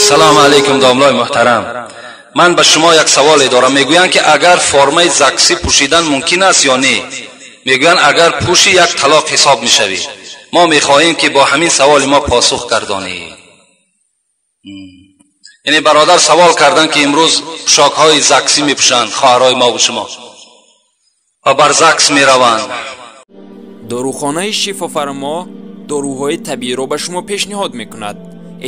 Ассалому алайкум домлаи муҳтарам. Ман ба шумо як саволе дорам. Мегӯянд ки агар формаи ЗАГСӣ пӯшидан мумкин аст ё не? Мегӯянд агар пӯшӣ як талоқ ҳисоб мешавӣ. Мо мехоҳем ки бо ҳамин саволи мо посух гардонӣ. Яъне бародар савол карданд ки имрӯз пӯшокҳои ЗАГСӣ мепӯшанд хоҳарҳои мо ва шумо ва бар ЗАГС мераванд. Дорухонаи Шифофармо доруҳои табииро ба шумо пешниҳод мекунад.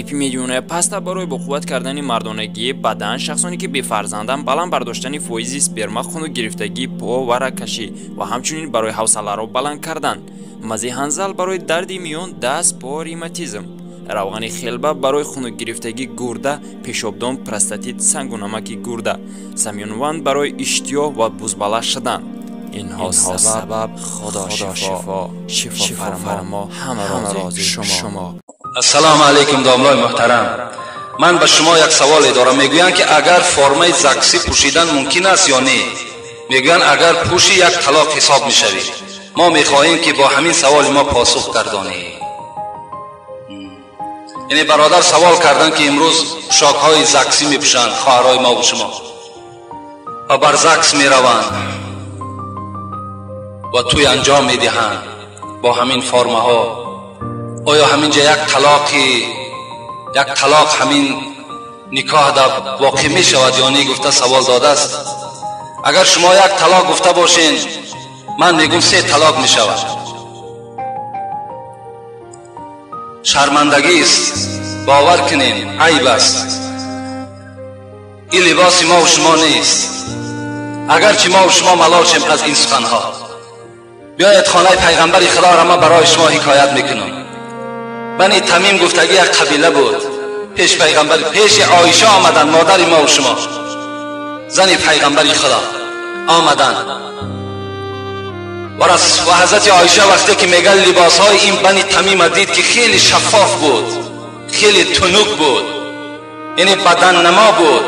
Эпимедионая паста барои бо қувват кардани мардонагии бадан, шахсоне ки бефарзанданд, баланд бардоштани фоизи сперма, хунукгирифтагии по ва рагкашӣ ва ҳамчунин барои ҳавсаларо баланд кардан. Мази ҳанзал барои дарди миён, даст, по, ревматизм. Равғани хелба барои хунукгирифтагии гурда, пешобдон, простатит, сангу намаки гурда. Самюнван барои иштиёҳ ва бузбала шудан. Инҳо сабаб Худо шифо, шифофармо, ҳама рози шумо. Ассалому алайкум домлаи муҳтарам. Ман ба шумо як саволе дорам. Мегӯянд ки агар формаи ЗАГСӣ пӯшидан мумкин аст ё не? Мегӯянд агар пӯшӣ як талоқ ҳисоб мешавӣ. Мо мехоҳем ки бо ҳамин саволи мо посух гардонӣ. Яъне бародар савол карданд ки имрӯз пӯшокҳои ЗАГСӣ мепӯшанд хоҳарҳои мо ва шумо ва бар ЗАГС мераванд ва тӯй анҷом медиҳанд бо ҳамин формаҳо. Оё ҳаминҷа як талоқ ҳамин никоҳ дар воқеъ мешавад ё не гуфта савол додааст. Агар шумо як талоқ гуфта бошед, ман мегӯм се талоқ мешавад. Шармандагист, бовар кунем, айб аст. Ин либоси мо ва шумо нест. Агарчи мо ва шумо малол шем аз ин суханҳо. Биёед хонаи пайғамбари Худоро ман барои шумо ҳикоят мекунам. Бани Тамим гуфтагӣ як қабила буд. Пеш пайғамбар, пеши Оиша омаданд, модари мо ва шумо, зани пайғамбари Худо омаданд. Ва ҳазрати Оиша вақте ки мегӯяд либосҳои ин Бани Тамима дид ки хеле шаффоф буд, хеле тунук буд, яъне баданнамо буд,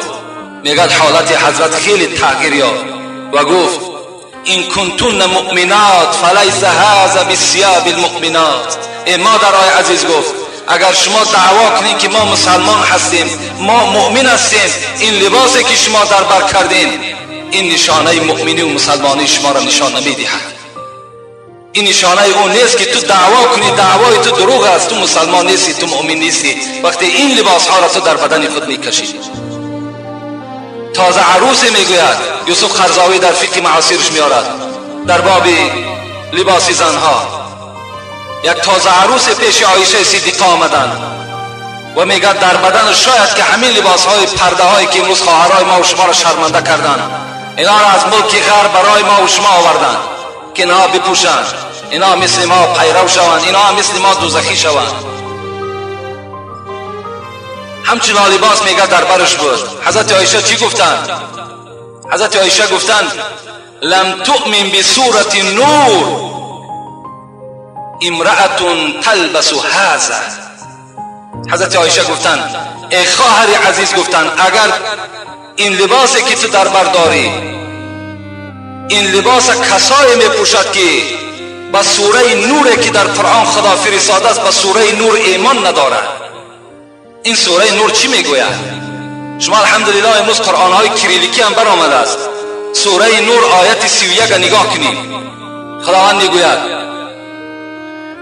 мегӯяд ҳолати ҳазрат хеле тағйир ёфт ва гуфт: ин кунтунна муъминат фалайса ҳаза бисиёби лмуъминат. Эй модарои азиз, гуфт, агар шумо даъво кунед ки мо мусалмон ҳастем, мо муъмин ҳастем, ин либосе ки шумо дар бар кардем, ин нишонаи муъминӣ ва мусалмонии шуморо нишон намедиҳад. Ин нишонаи он нест ки ту даъво кунӣ, даъвои ту дурӯғ аст, ту мусалмон нестӣ, ту муъмин нестӣ вақте ин либосҳоро ту дар бадани худ мекашӣ. Тоза арӯсе мегӯяд Юсуф Қарзовӣ дар фиқҳи маосирш меорад дар боби либоси занҳо. Як тоза арӯсе пеши Оишаи Сиддиқа омаданд ва мегӯяд дар бадан шояд ки ҳамин либосҳои пардаҳое ки имрӯз хоҳарҳои мо ва шуморо шарманда карданд, инҳоро аз мулки ғарб барои мо ва шумо оварданд ки инҳо бипӯшанд, инҳо мисли мо пайрав шаванд, инҳо мисли мо дӯзахӣ шаванд. Ҳамчунон либос мегӯяд дар барш буд. Ҳазрати Оиша чӣ гуфтанд? Ҳазрати Оиша гуфтанд: лам туъмин бисурати нур имраатун талбасу ҳаза. Ҳазрати Оиша гуфтанд: эй хоҳари азиз, гуфтанд, агар ин либосе ки ту дар бар дорӣ, ин либоса касое мепӯшад ки ба сураи нуре ки дар Қуръон Худо фиристодааст, ба сураи нур имон надорад. Ин сураи нур чӣ мегӯяд? Шумо алҳамдулиллоҳ имрӯз қуръонҳои кирилликӣ ҳам баромадааст. Сураи нур ояти 31 нигоҳ кунед. Худованд мегӯяд: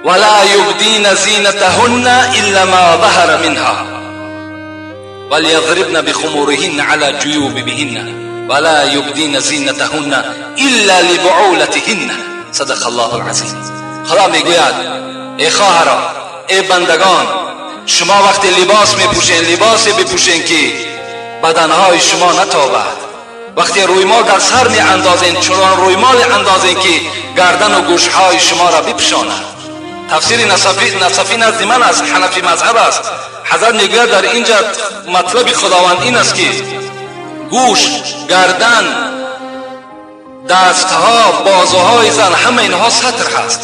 вала юбдина зинатаҳунна илла ма заҳара минҳа валязрибна бихумуриҳинна ала ҷуюбиҳинна вала юбдина зинатаҳунна илла либуулатиҳинна. Садақа Аллоҳу алазим. Худо мегӯяд: эй хоҳаро, эй бандагон, шумо вақте либос мепӯшед, либосе бипӯшед ки баданҳои шумо натобад. Вақте рӯймол дар сар меандозед, чунон рӯймоле андозед ки гардану гӯшҳои шуморо бипӯшонад. Тафсири Насафӣ назди ман аст, ҳанафӣ мазҳаб аст. Ҳазрат мегӯяд дар инҷа матлаби Худованд ин аст ки гӯш, гардан, дастҳо, бозуҳои зан, ҳама инҳо сатр ҳаст.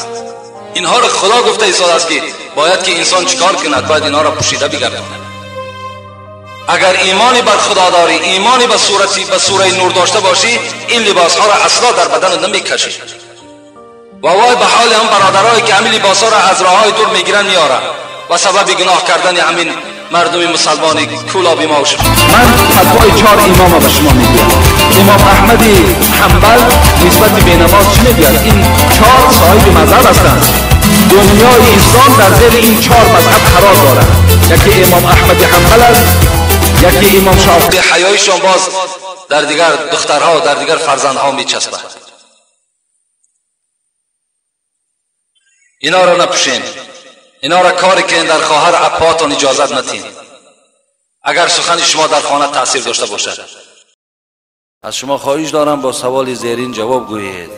Инҳоро Худо гуфта истодааст ки бояд ки инсон чикор кунад? Бояд инҳоро пӯшида бигардонад. Агар имони бар Худо дорӣ, имони ба сураи нур дошта бошӣ, ин либосҳоро асло дар баданат намекашӣ. Ва вой ба ҳоли ҳам бародарое ки ҳамин либосҳоро аз роҳҳои дур мегиранд меоранд ва сабаби гуноҳ кардани ҳамин مردم مسلمانی کولابی ما. من فتوای 4 امام به شما میگم. امام احمد حنبل نسبت به نماز چی میگه؟ این 4 صاحب مذهب هستند. دنیای اسلام در زیر این 4 مذهب قرار دارد. یکی امام احمد حنبل است، یکی امام شافعی. حیایشان باز در دیگر دخترها و در دیگر فرزندها میچسبد. اینا را نپوشین، اینا را کاری که در خواهر اپاتون اجازت نتین. اگر سخن شما در خانه تاثیر داشته باشد. از شما خواهش دارم با سوال زیرین جواب گویید.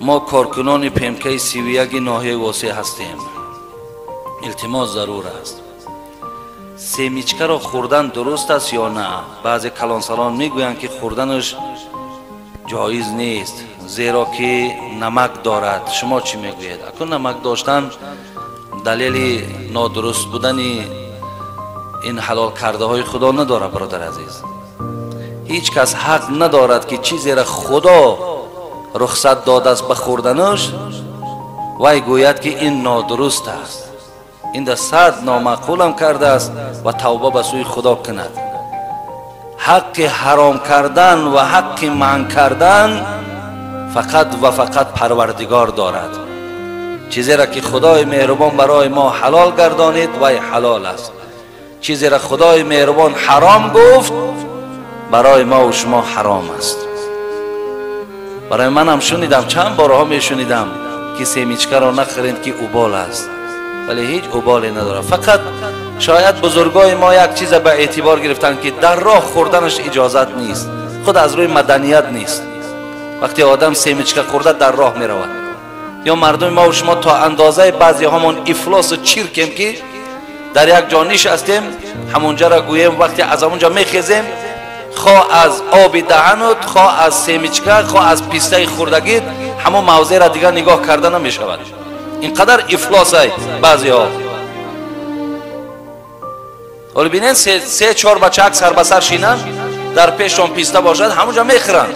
ما کارکنان PMK 31 ناحیه واسع هستیم. التماس ضرور است. семечка را خوردن درست است یا نه؟ بعضی کلانسالان میگویند که خوردنش جایز نیست زیرا که نمک دارد. شما چی میگویید؟ اکنون نمک داشتن دلیل نادرست بودن این حلال کرده های خدا نداره. برادر عزیز، هیچ کس حق ندارد که چیزی را خدا رخصت داده است به خوردنش وی گوید که این نادرست است. این در صد نامعقولم کرده است و توبه به سوی خدا کند. حق حرام کردن و حق منع کردن فقط و فقط پروردگار دارد. چیزی را که خدای مهربان برای ما حلال گردانید وی حلال است. چیزی را خدای مهربان حرام گفت برای ما و شما حرام است. برای من هم شنیدم، چند بارها می شنیدم که семечка را نخورید که اوبال است، ولی هیچ اوبالی نداره. فقط شاید بزرگای ما یک چیز به اعتبار گرفتن که در راه خوردنش اجازت نیست، خود از روی مدنیت نیست. وقتی آدم семечка خورده در راه می رود. یا مردم ما و شما تا اندازه بعضی همون افلاس و چیرکیم که در یک جا نشستیم همونجا را گوییم، وقتی از همونجا میخیزیم خواه از آب دهنت، خواه از семечка، خواه از پیسته خوردگیت، همون موضع را دیگر نگاه کرده نمی شود. اینقدر افلاس های بعضی ها. ولی بینین سه چهار بچه سر به سر شینن در پیششان پیسته باشد همونجا میخورند.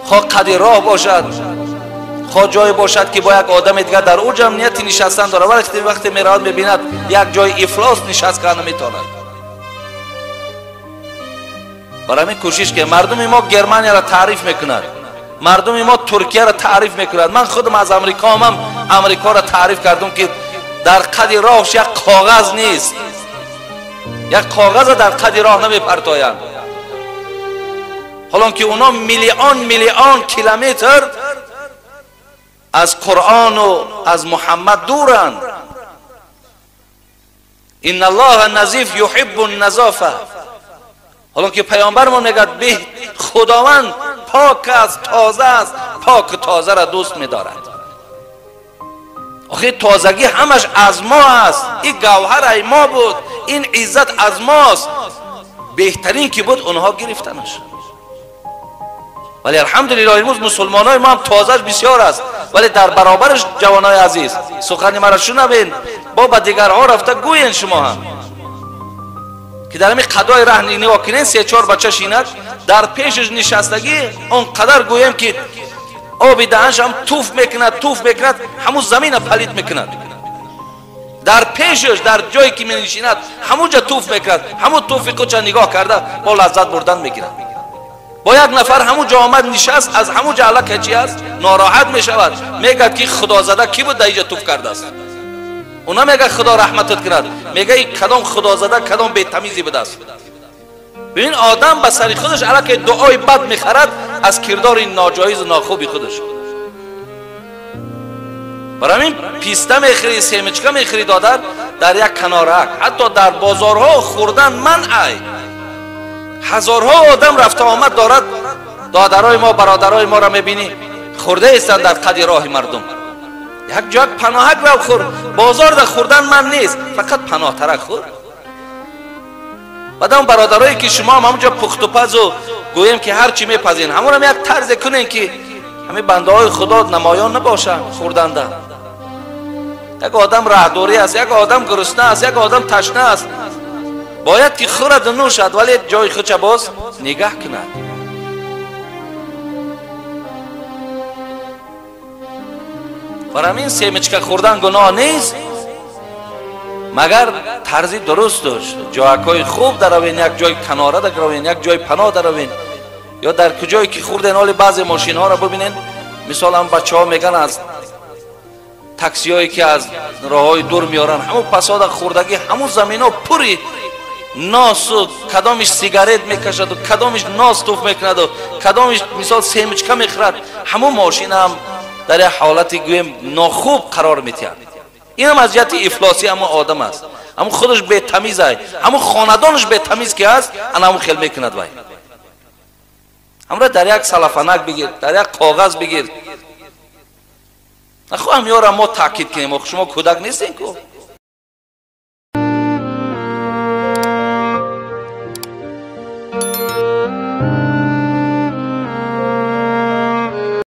خواه قدی راه باشد، خواه جای باشد که با یک آدم دیگر در او جمعیتی نشستن داره، ولی وقتی میرود میبیند یک جای افلاس نشست که نمیتواند. برای همین کوشش که مردم ما گرمانیا را تعریف میکند، مردم ما ترکیه را تعریف میکند. من خودم از امریکا آمم، امریکا را تعریف کردم که در قد راهش یک کاغذ نیست، یک کاغذ در قد راه نمیپرتایند. حالا که اونا میلیون میلیون کیلومتر از قرآن و از محمد دورند. ان الله نظیف یحب النظافه. حالا که پیامبر ما میگه به خداوند پاک است، تازه است، پاک تازه را دوست می‌دارد. آخه تازگی همش از ما است. این گوهر ای ما بود، این عزت از ماست. بهترین که بود اونها گرفتنش. ولی الحمدلله امروز مسلمانای ما هم تازهش بسیار است، ولی در برابرش جوانای عزیز سخن مرا شنوین، با به دیگرها رفته گوین شما هم که در همین قدای ره نگاه کنین، سه چهار بچه شیند در پیشش نشستگی اونقدر گویم که آب دهنش هم توف میکند، توف میکند، همون زمین پلید میکند. در پیشش در جایی که می نشیند همونجا توف میکند، همون توف خودش نگاه کرده با لذت بردن میگیرد. با یک نفر همونجا آمد نشست، از همونجا علاقه چی است ناراحت میشود، میگه که خدا زده کی بود در اینجا توف کرده است. اونا میگه خدا رحمتت کند، میگه این کدام خدا زده کدام بی تمیزی بوده است. ببین آدم به سر خودش علاقه دعای بد میخرد از کردار ناجایز و ناخوبی خودش. برای همین پیسته میخری، семечка میخری دادر در یک کنارک، حتی در بازارها خوردن منع. هزارها آدم رفته آمد دارد. دادرای ما، برادرای ما را میبینی خورده ایستند در قد راه مردم. یک جا پناهک رو خور، بازار در خوردن من نیست، فقط پناه ترک خور. بعد هم برادرایی که شما هم همونجا پخت و پز و گویم که هر چی میپزین، همون هم یک طرز کنین که همه بنده های خدا نمایان نباشن خوردنده. یک آدم راهدوری است، یک آدم گرسنه است، یک آدم تشنه است، باید که خورد و نوشد، ولی جای خودش باز نگاه کند. برای همین семечка خوردن گناه نیست، Магар тарзи дуруст дошт. Ҷоякҳои хуб даравен, як ҷои канора даравен, як ҷои паноҳ даравен, ё дар куҷое ки хурден. Ҳоли баъзе мошинҳоро бибинен, мисол ҳам бачаҳо меган аз таксиҳое ки аз роҳҳои дур меоранд, ҳамун пасода хурдагӣ, ҳамун заминҳо пури носу, кадомиш сигарет мекашаду, кадомиш нос туф мекунаду, кадомиш мисол семечка мехӯрад. Ҳамун мошин ҳам дар як ҳолати гӯем нохуб қарор метиҳад. Инам аз ҷиҳати ифлосӣ ҳамун одам аст, ҳамун худаш бетамиз ай, ҳамун хонадонаш бетамиз ки ҳаст, ана ҳамун хел мекунад вай. Ҳамра дар як салафанак бигир, дар як коғаз бигир. Нахоҳам ёра мо таъкид кунем, шумо кӯдак нестен ку.